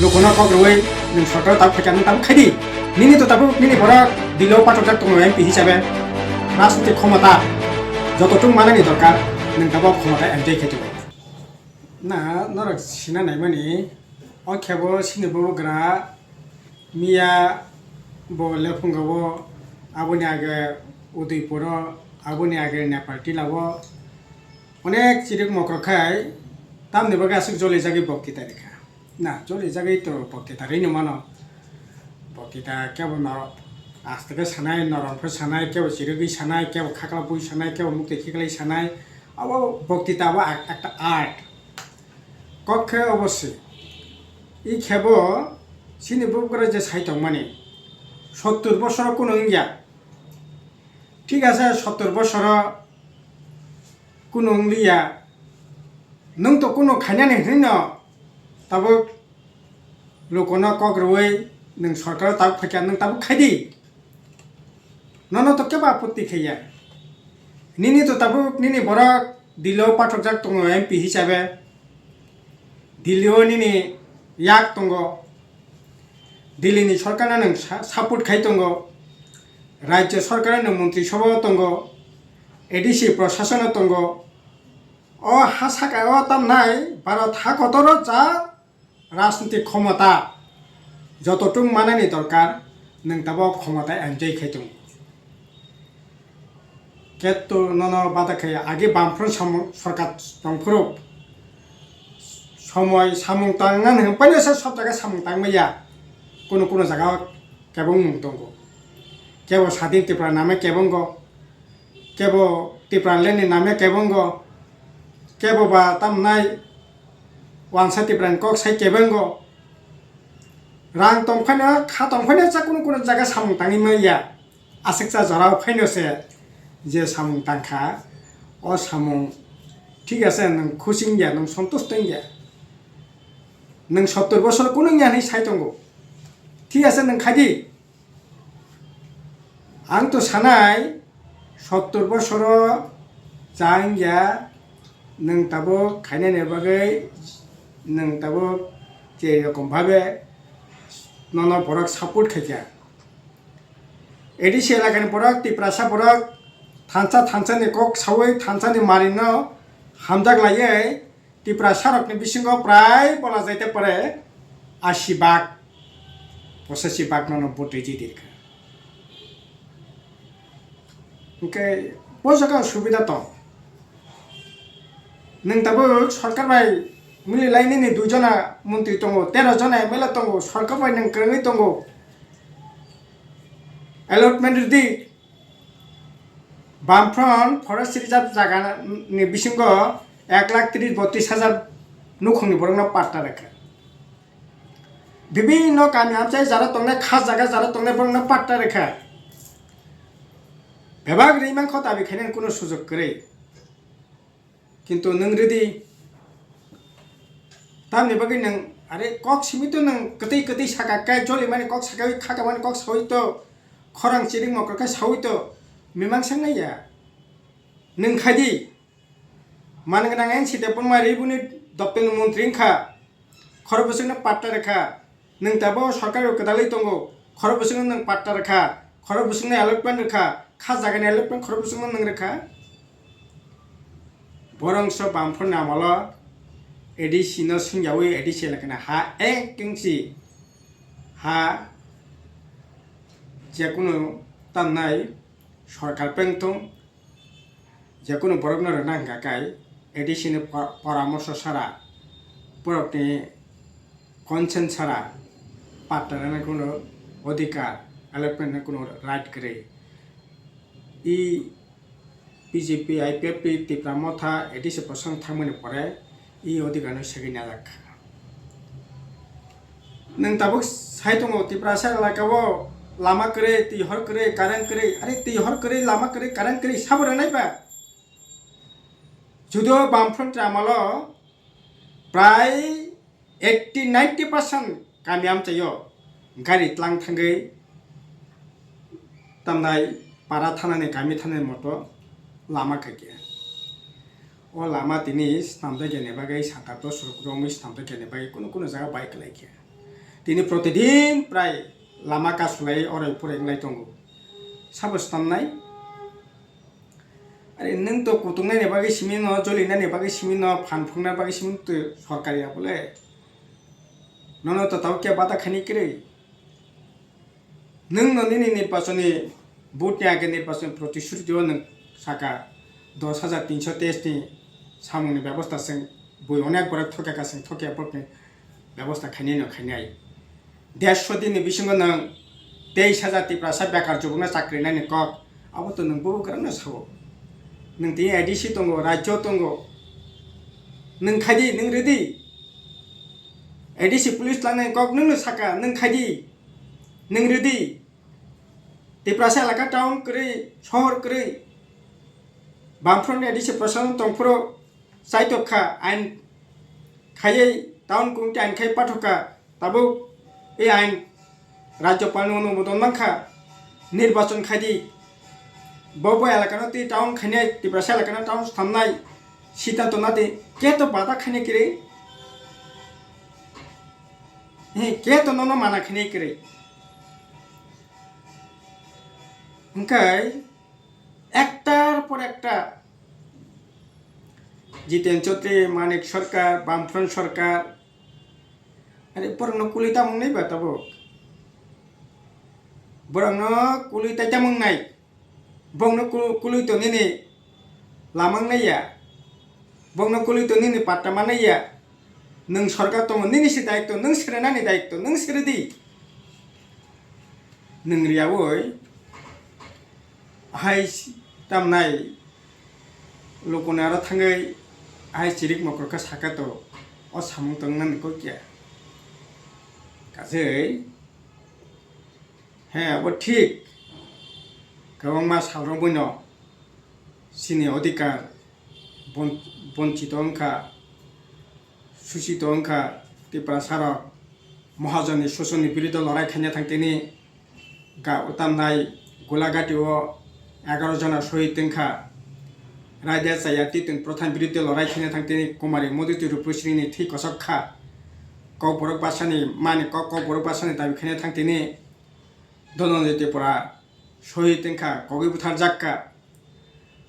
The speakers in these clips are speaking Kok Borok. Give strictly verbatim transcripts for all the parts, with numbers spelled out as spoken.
Lukuno kok rwui nwng sorkaro tabuk phaikha, nwng tabuk khaidi. Nini to tabuk nini borok Delhi-o pathokjak tongo M P hisabe. Rajnitik khomota joto tung manani dorkar, nwng tabuk khomota enjoy khai tongo. Na, norok sina naimani, o khebo sini bubagra miya bo lephungo, aboni age Udaipuro, aboni age Nepal Tila o onek chirik mokro khai tamni bagwi aswk jolijagwi boktita rikha. Na, jolijagwi to boktita rino mano. Boktita kebo no aste khe sanai, norom khe sanai, kebo chirigwi sanai, kebo khakla bui sanai, kebo mukti khiklai sanai. Abo boktita abo ak-, ekta art. Kok khe obo se. I khebo chini bubagra je sai tongmani. Sottur bosoro kunu wngya. Thik ase, sottur bosoro kunu wngliya. Nwng to kunu khainani hwnwi no tabuk lukuno kok rwui nwng sorkaro tabuk phaikha, nwng tabuk khaidi. Nono to kebo apotti khaiya. Nini to tabuk nini borok Delhi-o pathokjak tongo M P hisabe. Delhi-o nini yak tongo. Delhi-ni sorkarno nwng sa-, support khai tongo. Rajya sorkarno nwng montri sabhao tongo. A D C prosasono tongo. O ha saka o tamnai Bharat ha kotoro ja rajnitik khomota joto tung manani dorkar, nwng tabuk khomota enjoy khai tongo. Ketto nono bada khe agi Bamfront samung sorkar tongphuru somoi samung tangnani hwnphano se sob jaga samung tangmaya. Kunu kunu jaga kebong mung tongo. Kebo Sadin Tripura name kebongo. Kebo Tipraland ni name kebongo. Kebo ba tamnai Wansa Tipraland kok sai kebongo. Rang tongphano, kha tongphano sa kunu kunu jaga samung tangwi maya. Aswksa jorao phaino se je samung tangkha, o samung thik ase, nwng khusi wngya, nwng santusto wngya. Nwng sottur bosor kunu wngya hinwi sai tongo. Thik ase, nwng khaidi. Ang to sanai, sottur bosoro cha wngya, nwng tabuk khainani bagwi, nwng tabuk je rokom bhabe nono borok support khaikha. A D C elakani borok, Tiprasa borok thansa thansani kok saui thansani marino hamjak laiwi Tiprasa rokni bisingo prai bola jaite pore asi bak, pochashi bak nono vote riji dirkha. Hwnkhe bo jaga subida tong. Nwng tabuk sorkar bai mili lainani dui jona montri tongo, tero jona M L A tongo, sorkar bai nwng kwrwngwi tongo. Allotment rwdi. Bamfront Forest Reserve jaga ni bisingo ek lakh tris botris hajar nukhungni borokno patta rwkha. Bibinno kami amchai jara tongnai, kha jaga jara tongnai borokno patta rwkha. Bebak rwi mankho, dabi khainani kunu sujok kwrwi. Kintu nwng rwdi, tamni bagwi nwng, are, kok simi to nwng kwtwi kwtwi saka khe, jolimani kok saka, khakamani kok saui to, khorang chiring mokol khe saui to, mimang sangnai ya. Nwng khaidi, manang nang N C Debbarma ribuni doptoni montri wngkha, khorok bwswkno patta rwkha. Nwng tabuk sorkar rok kwdalwi tongo, khorok bwswkno nwng patta rwkha, khorok bwswkno allotment rwkha, kha jagani allotment khorok bwswkno nwng rwkha. Borok so Bamfront ni amolo A D C no swngyawi A D C elakani ha ek inchi ha jekunu tamnai sorkar peng thung. Jekunu borokno rwna hwnkha khe A D C ni po-, poramorsho sara, borokni consent sara patta rwna kunu odhikar, allotment ni kunu right kwrwi. I B J P, I P F T, Tipra Motha, A D C bosong thangmani pore i odhikar no segwi najak kha. Nwng tabuk sai tongo, Tiprasa elaka o lama kwrwi, twi hor kwrwi, current kwrwi, are twi hor kwrwi, lama kwrwi, current kwrwi, sabo rwnai ba? Judo Bamfront amalo prai eighty ninety percent kami amchaio gari tlang thangwi tamnai para thanani, kami thanani moto lama khaikhe. O lama tini snamjakya ni bagwi saka dos rok romwi snamjakya ni bagwi kunu kunu jaga bai kwlaikha. Tini protidin prai lama kasulai orai purai wnglai tongo. Sabo swnamnai? Are nwng to kutuknani bagwi simi no, jolinani bagwi simi no, phan phungna bagwi simi to sorkari ya bole. Nono to tabo khe bata khani kwrwi. Nwng no nini nirbachoni vote ni age nirbachoni protishruti o nwng saka dos hajar tinso teis ni samung ni bebosta chwng bui onek borok thokya ka chwng thokya borok ni bebosta khainai no khainai. Dersho din ni bisingo nwng teis hajar Tiprasa bekar jubuk no chakri nai ni kok abo to nwng bubugra no sao. Nwng tini A D C tongo, rajyo tongo, nwng khaidi, nwng ridi. A D C police langnai kok nwng no saka, nwng khaidi, nwng ridi. Tiprasa elaka town kwrwi, sohor kwrwi. Bamfront ni A D C proshashan tongphuru chaitok kha, ain khaiwi town committee ain khai pathok kha. Tabuk e ain rajyopal ni onumodon mankha, nirbachon khaidi. Bo bo elaka no twi town khainai, Tiprasa elaka no town swnamnai siddhanto nadi, khe to bata khainai kwrwi. He, khe to nono mana khainai kwrwi. Hwnkhe ektar por ekta Jiten Chaudhary, Manik Sarkar, Bamfront Sarkar, are borokno kului tamung nai ba tabuk. Borokno kului tai tamung nai. Bongno ku-, kului to nini lamang nai ya. Bongno kului to nini patta manai ya. Nwng sorkar tongo, nini se daitto, nwng sere nani daitto, nwng sere di. Nwng riyaui hai tamnai lukuni aro thangwi hai chirik mokol khe saka to o samung tong nani kok ya. Kajei. He, abo thik. Kwbangma salrok boino chini odhikar bon-, bonchito wngkha, suchito wngkha. Tiprasarok Mohajonni shoshonni biruddhe lorai khaina thangtini ga-, tamnai Golagati o egaroh jona shohid wngkha. Raida chaya Titun Pradhan biruddhe lorai khaina thangtini Kumari Modhuti Rupasrini thwi kosok kha. Kokborok bwsani mani kok, Kokborok bwsani dabi khaina thangtini Dhananjay Tripura shohid wngkha, kogwi butharjak kha.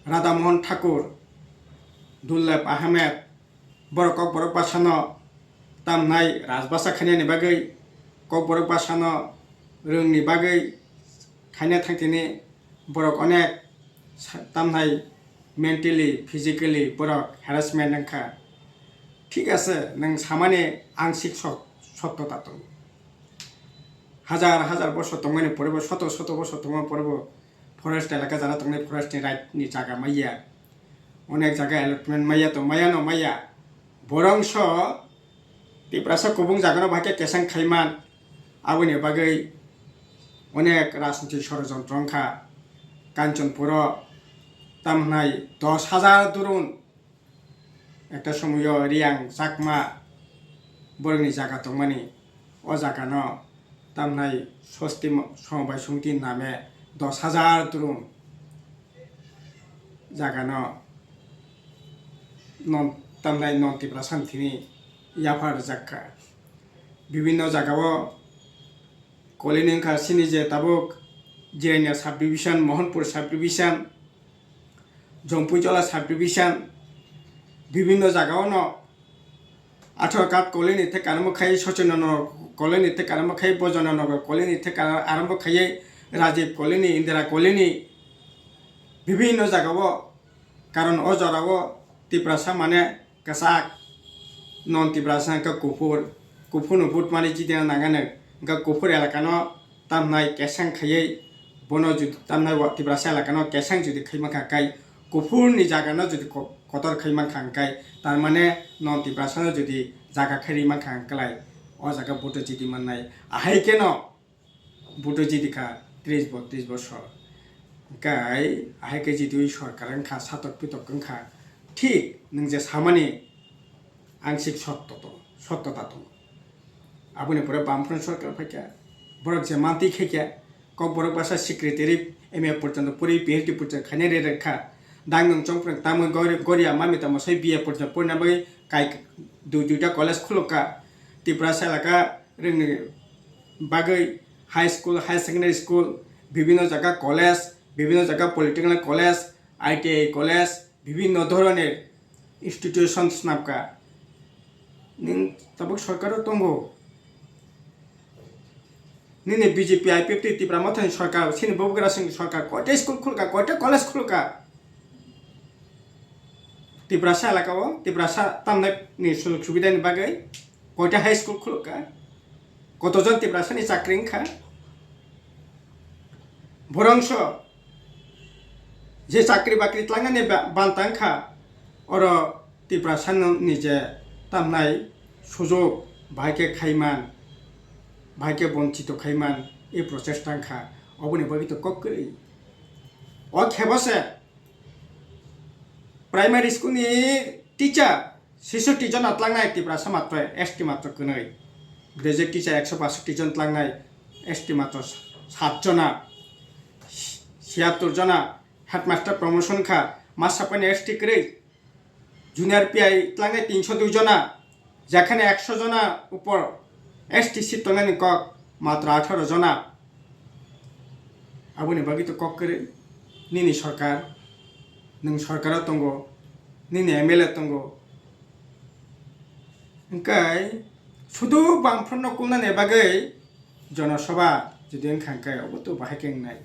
Radha Mohan Thakur, Durlab Ahmed, borok Kokborok bwsano tamnai rajbasa khainani bagwi, Kokborok bwsano rwngni bagwi khaina thangtini borok onek sa-, tamnai mentally, physically borok harassment wngkha. Thik ase, nwng samani angsik sot-, sottota tongo. Hajar hajar bosor tongmani porebo, soto soto bosor tongmani porebo forest elaka jara tongnai forest ni right ni jaga maya. Onek jaga allotment maya to maya no maya. Borongso Tiprasa kubung jaga no bahai khe keseng khaiman. Aboni bagwi onek rajniti sorojontro wngkha. Kanchanpuro tamhnai dos hajar durun. Ekta somoyo Riyang Chakma borokni jaga tongmani, o jagano tamnai sosti mo-, somobai songti name dos hajar durung jagano non, tamnai non Tiprasa ni thini yapha rwjak kha. Bibinno jagao Kolini wngkha chini je tabuk Jirania subdivision, Mohanpur subdivision, Jompuijola subdivision, bibinno jagao no atharo kat kolini theka arombo khai, Sochinagar kolini theka arombo khai, Bojana Nagar kolini theka arombo khai, Rajiv kolini, Indira kolini, bibinno jagao. Karon o jorao Tiprasa mane kwchak, non Tiprasa wngkha kuphur, kuphurno vote mani jidina nangani, wngkha kuphur elakano tamnai keseng khaiwi bono jud-, tamnai wa-, Tiprasa elakano keseng judi khai mankha hwnkhe, kuphurni jagano judi ko-, kotor khai mankha hwnkhe, tar mane non Tiprasano judi jaga khairi mankha hwnkhe, o jaga vote jidi mannai. Ahai kheno vote jidi kha tris bo-, tris bosor. Hwnkhe ahai khe jitwi sorkar wngkha, satok pitok wngkha. Thik nwng je samani angsik sotto to, sottota tongo. Aboni pore Bamfront sorkar phaikha, borok je mantwi khaikha, Kokborok basa secretary M A porjonto pori, P H D porjonto khainai rerek kha. Dang nwng chongprang tamwi gori-, goria mami tamo sai B A porjonto porina bagwi kai dui duita college khulukha. Tiprasa elaka rwngni bagwi high school, higher secondary school, bibhinno jaga college, bibhinno jaga polytechnic college, I T I college, bibhinno dhoroner institution swnamkha. Nwng tabuk sorkaro tongo. Nini B J P, I P F T, Tipra Mothani sorkar, chini Bubagra Singhni sorkar, koita school khulka, koita college khulka? Tiprasa elakao, Tiprasa tamnani sujog subidani bagwi koita high school khulka? Kotojon Tiprasani chakri wngkha? Borongso je chakri bakri tlangnani ba-, banta wngkha, oro Tiprasani je tamnai sujog bahai khe khaiman, bahai khe bonchito khaiman, e prochesta wngkha, oboni bagwi to kok kwrwi. O khebo se primary school ni teacher sesoti jona tlangnai Tiprasa matro, S T matro kwnwi. Graduate teacher ekso pasoti jon tlangnai, S T matro sat jona, siyattor jona. Headmaster promotion kha, masa poino S T kwrwi. Junior P I tlangnai tinso dui jona, jekhane ekso jona upor S T seat tongnani kok matro atharo jona. Aboni bagwi to kok kwrwi. Nini sorkar, nwng sorkaro tongo, nini M L A tongo. Hwnkhe sudu Bamfront no kulnani bagwi Jonosabha jodi wngkha hwnkhe obo to bahai khe wngnai.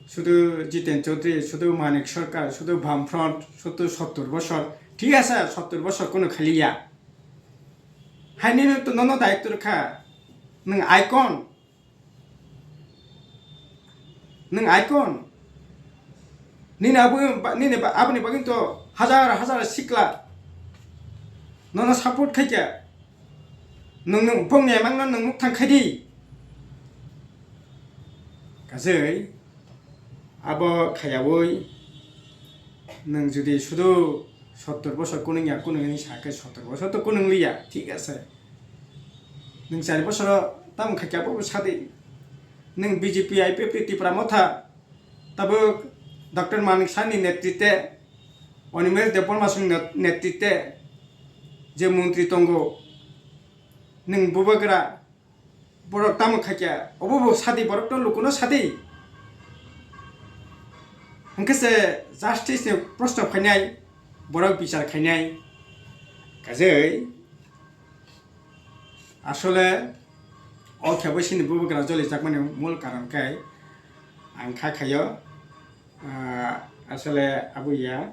Sudu Jiten Chaudhary, sudu Manik Sarkar, sudu Bamfront, sudu sottor bosor. Thik ase, sottor bosor kunu khaliya. Haini no to nono daityo rwkha. Nwng icon. Nwng icon. Nini abo, nini ba-, aboni bagwi to hajar hajar sikla nono support khaikha. Nwng, nwng bongni emang no nwng mukthang khai di. Kajai abo khayawi nwng jodi sudu sottor bosor kunung ya, kunung hinwi sa khe sottor bosor to kunung liya, thik ase. Nwng char bosoro tamo khaikha abo sadi. Nwng B J P, I P F T, Tipra Motha, tabuk Doctor Manik Saha ni netritwe, Animesh Debbarma song net-, netritwe je montri tongo, nwng bubagra, borok tamo khaikha, obo bo sadi, borok to lukuno sadi. Hwnkhe se justice ni proshno phainai, borok bichar khainai. Kajai asole o khe bo chini bubagra jolijakmani mul karon khe ang kha khaio. Ah, asole abo ya.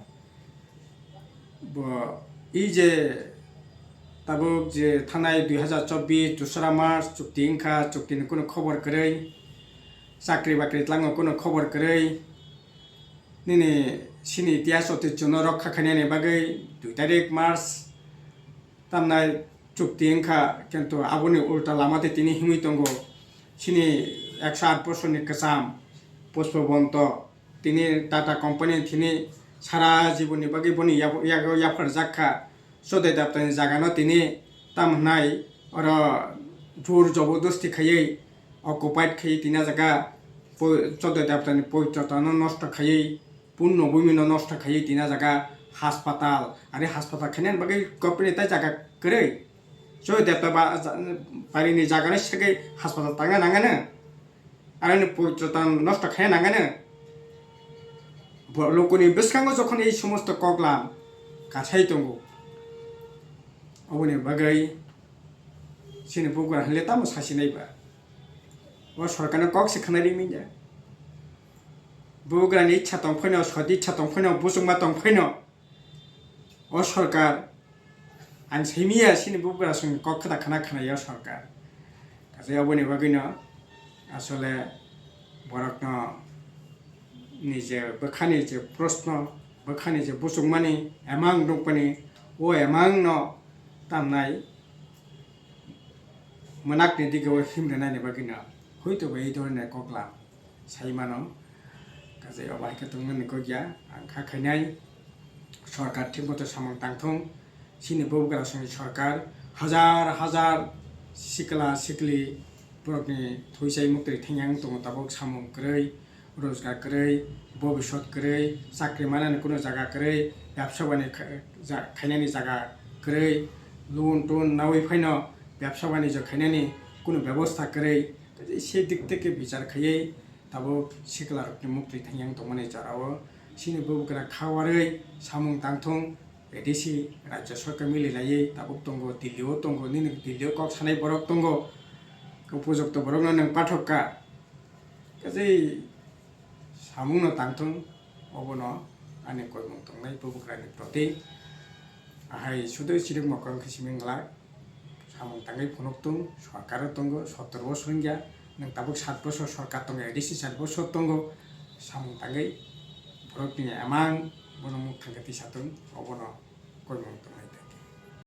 Bo, i je tabuk je thanai dui hazar chobbish dusra March chukti wngkha, chukti ni kunu khobor kwrwi, chakri bakri tlango kunu khobor kwrwi, nini sini itihas otijono rokha khainani bagwi dui tarik March tamnai chukti wngkha, kintu aboni ulta lama tei tini himwi tongo. Chini ekso aat bosorni kwcham Pushpabonto, tini Tata company tini sara jibonni bagwi boni yabo-, yago yapharjak kha. Chodai Daptani jagano tini tam hwnai oro jor jobodosti khaiwi occupied khaiwi tini ah jaga po-, Chodai Daptani poitrotano nosto khaiwi, punno bhumino nosto khaiwi tini ah jaga haspatal, are haspatal khainani bagwi company tai jaga kwrwi. Chodai Dapta ba-, ja-, barini jagano segwi haspatal tangna nangano. Aroni poitrotano nosto khaina nangano. Bo-, lokoni bwskango jokhon ei somosto koklam kasai tongo, oboni bagwi chini bubagra hwnle tamo sasinai ba? O sorkarno kok se khwnarwi manya. Bubagrani ichha tong phaino, sodi ichha tong phaino, buchukma tong phaino. O sorkar, ang saimanya chini bubagra songni kok kwta khna khna ya o sorkar. Kaisa aboni bagwino asole borokno ni je bwkhani je proshno, bwkhani je buchukmani emang nukmani, o emangno tamnai mwnakni digi o himrwnani bagwino hoito ba ei dhoroner koklam sai mano. Kaisa o bahai khe tongmani kok ya, ang kha khainai sorkar thik moto samung tangthung. Chini bubagra songni sorkar hajar hajar sikla sikli borokni thwi chai muktwi thangya wng tongo, tabuk samung kwrwi, rojgar kwrwi, bobiswt kwrwi, chakri manani kunu jaga kwrwi, bebsa bani kha-, ja-, khainani jaga kwrwi, loan ton nawi phaino bebsa bani je khainani Bono bebosta kwrwi, kaisa se dik teke bichar khaiwi tabuk sikla rokni muktwi thangyang tongmani jorao chini bubagra kha warwi samung tangthung. A D C rajya sorkar mili laiwi tabuk tongo, Delhi o tongo, nini Delhi o kok sanai borok tongo, upojukto borokno nwng pathok kha. Kaisa samungno tangthung, obono ani koimung tongnai bubagrani proti. Ahai sudu chirikma koimung khe simi wngla. Samung tangwi phunuk tung, sorkar o tongo, sottor bosor wngya, nwng tabuk sat bosor sorkar tongo, A D C sat bosor tongo, samung tangwi borokni emang bono muk thangkhe tisa tung, obono koimung tongo.